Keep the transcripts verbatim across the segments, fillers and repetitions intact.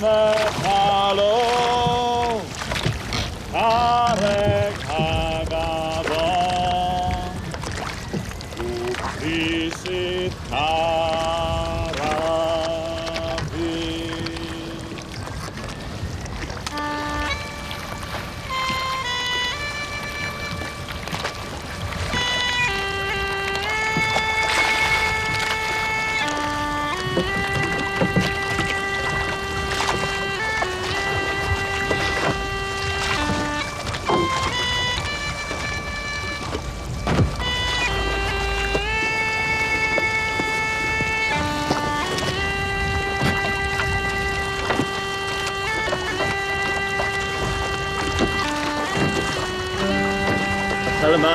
Palo, karrek hag avon, usi karavi. Salama.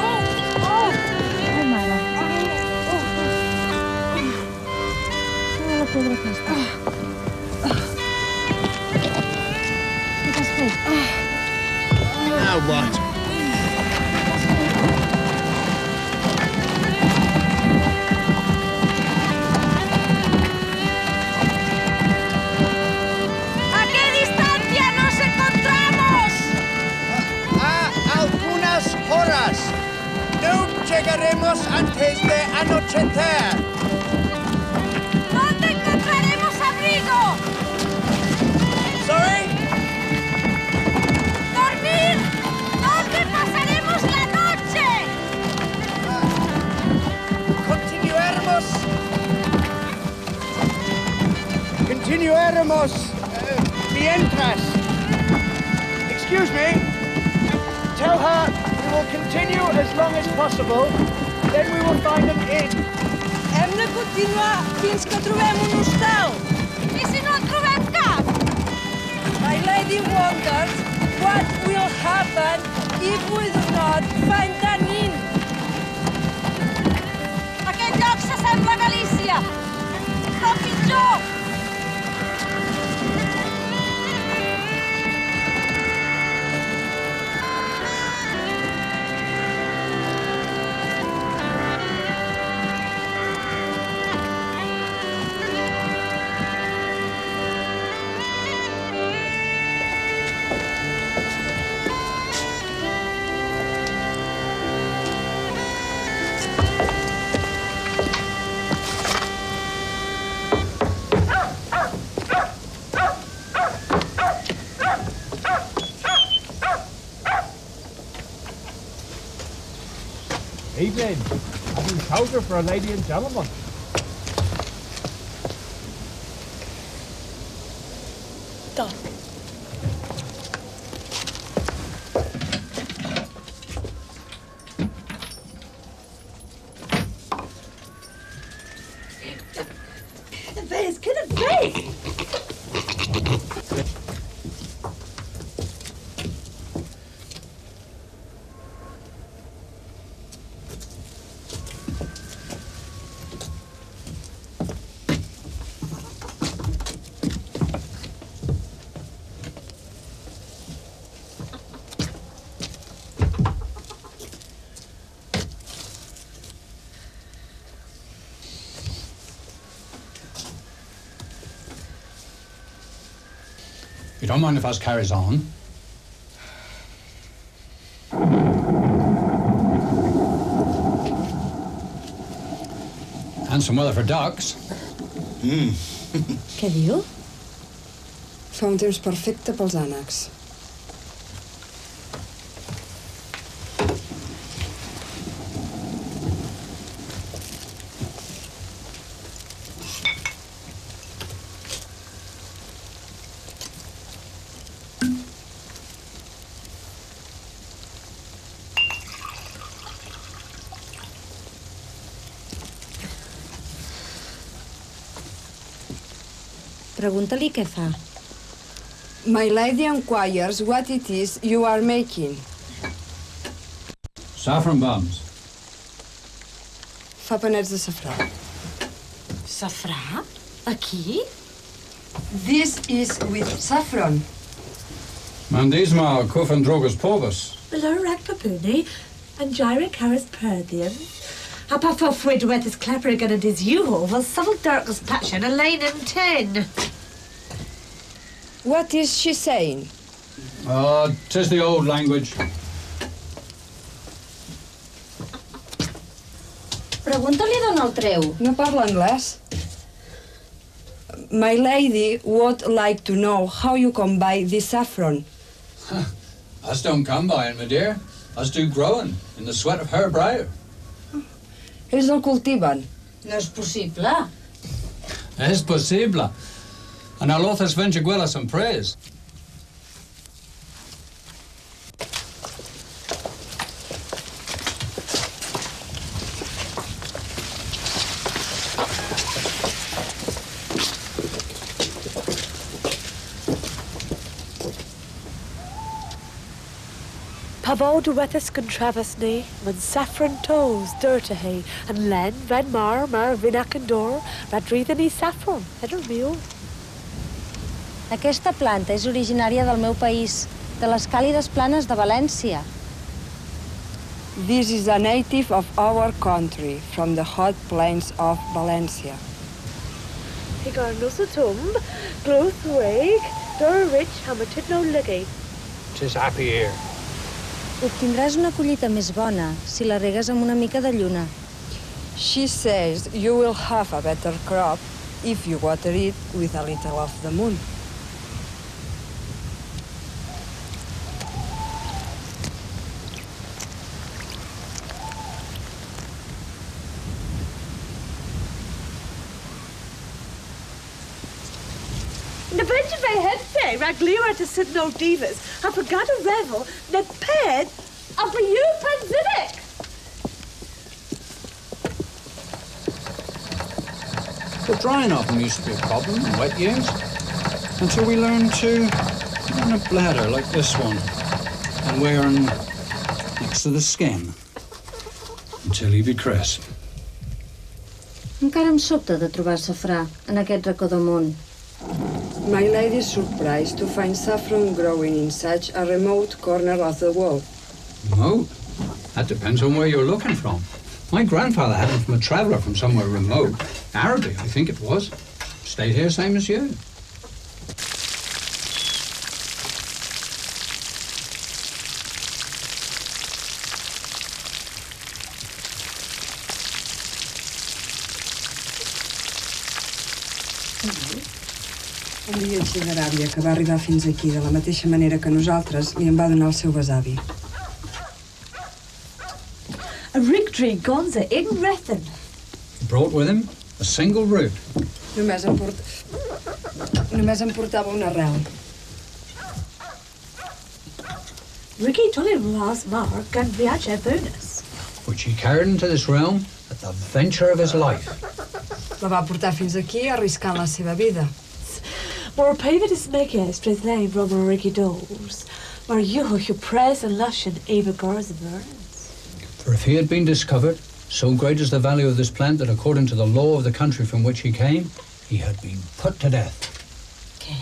Oh, oh. Ai, mare. Oh, oh, oh. Oh, la pedra aquesta. Què t'has fet? Now what? ¿A qué distancia nos encontramos? A algunas horas. No llegaremos antes de anochecer. ¿Dónde encontraremos abrigo? Sorry? ¿Dormir? ¿Dónde pasaremos la noche? Continuaremos. Continuaremos, eh, mientras. Excuse me. Tell her we will continue as long as possible, then we will find an inn. Hem de continuar fins que trobem un hostal. I si no en trobem cap? My lady wonders what will happen if we do not find an inn. Aquest lloc s'assembla a Galícia, però pitjor! Evening. Have you shelter for a lady and gentleman? Done. Yn-fys, yn-fys! You don't mind if us carries on? And some weather for ducks. Mm. Què diu? Fa un temps perfecte pels ànecs. Pregunta-li què fa. My lady inquires what it is you are making. Saffron bombs. Fa panets de safran. Safran? Aquí? This is with saffron. Mandys ma, kov an drogas povas. Below rag papuni, an jayra karas perdhyon. Ha pa fo fri dywedhes klepper gans an dys yw, wel, sevel derkes passion a leun an tin. What is she saying? Ah, 'tis the old language. Pregunta-li d'un altreu. No parla anglés. My lady would like to know how you come by this saffron. Us don't come by it, my dear. Us do grow it in the sweat of her brow. Ells el cultivan. No és possible. És possible. An alloth es venja gwelas an pres. Pa vo diwettys gans travers ni, ma'n safron tos, dert a-hi, an len, ren mar, mar vynnav an dor, rag dri dhyn ni safron, hedra meur. Aquesta planta és originària del meu país, de les càlides planes de València. This is a native of our country, from the hot plains of Valencia. Hy gar nos a tomb, gloth wreg, dor rych ha matidnow lygi. 'Tis happy here. Obtindràs una collita més bona si la regues amb una mica de lluna. She says you will have a better crop if you water it with a little of the moon. Ny venja vy henwys rag liwya a sydhnow divys, ha pygemmys revel neb peth a beu pennsynnek. But drying our them used to be a problem in wet years, until we learned to put on a bladder like this one and wear 'em next to the skin until he be crisp. Encara em sobta de trobar safrà en aquest racó del món. My lady is surprised to find saffron growing in such a remote corner of the world. Remote? That depends on where you're looking from. My grandfather had them from a traveller from somewhere remote. Araby, I think it was. Stayed here same as you. Un viatger d'Aràbia que va arribar fins aquí de la mateixa manera que nosaltres li en va donar al seu besavi. A wrug dri gansa unn rethen? He brought with him a single root. Només em port-, només em portava una arrel. A wrug hi tolli an wlas ma gans viajya bewnus? Which he carried into this realm at the venture of his life. La va portar fins aquí arriscant la seva vida. Mor peva dismygys dres le an vro mar a wrug hi dos, mar yowynk yw pres an lusyon eva gorrys an vernans. For if he had been discovered, so great is the value of this plant that according to the law of the country from which he came, he had been put to death. Què?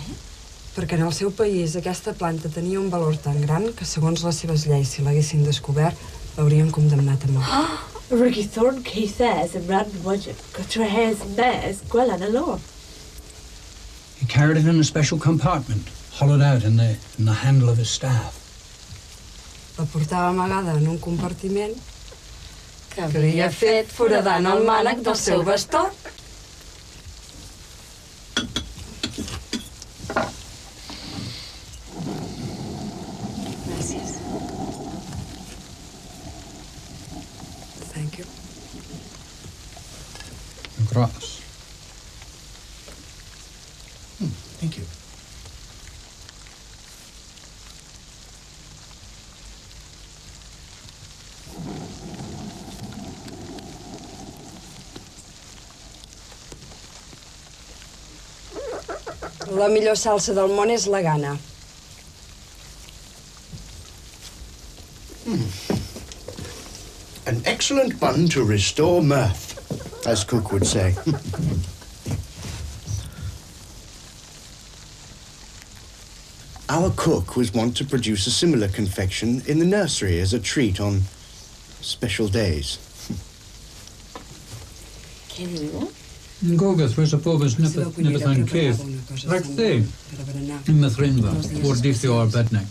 Perquè en el seu país aquesta planta tenia un valor tan gran que, segons les seves lleis, si l'haguessin descobert, l'haurien condemnat a mort. A wrug hi thorn keth es an rann wajyp, gorthughes mes gwella na lowr? He carried it in a special compartment, hollowed out in the, in the handle of his staff. La portava amagada en un compartiment que havia fet foradant el mànec del seu bastó. Gràcies. Thank you. Gracias. Hmm, thank you. La millor salsa del món és la gana. An excellent bun to restore mirth, as Cook would say. Our cook was wont to produce a similar confection in the nursery as a treat on special days. Yn gorgys, res a vos nebes, nebes a'n keth. Rag dhe, yn mydhrenva, war dydhyow arbennik.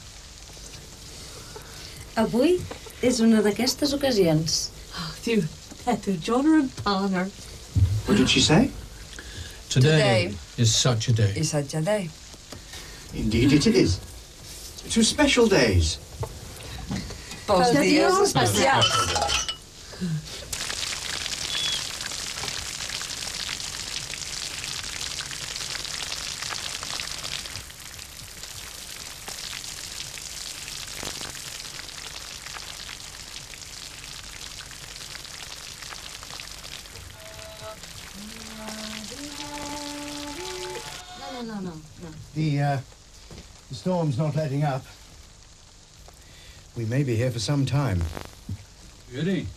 Avui és una d'aquestes ocasions. Oh, Duw, Peter, John and Palmer. What did she say? Today is such a day. Is such a day. Indeed it is. To special days. Pels dies especials. The, uh, the storm's not letting up. We may be here for some time. Really?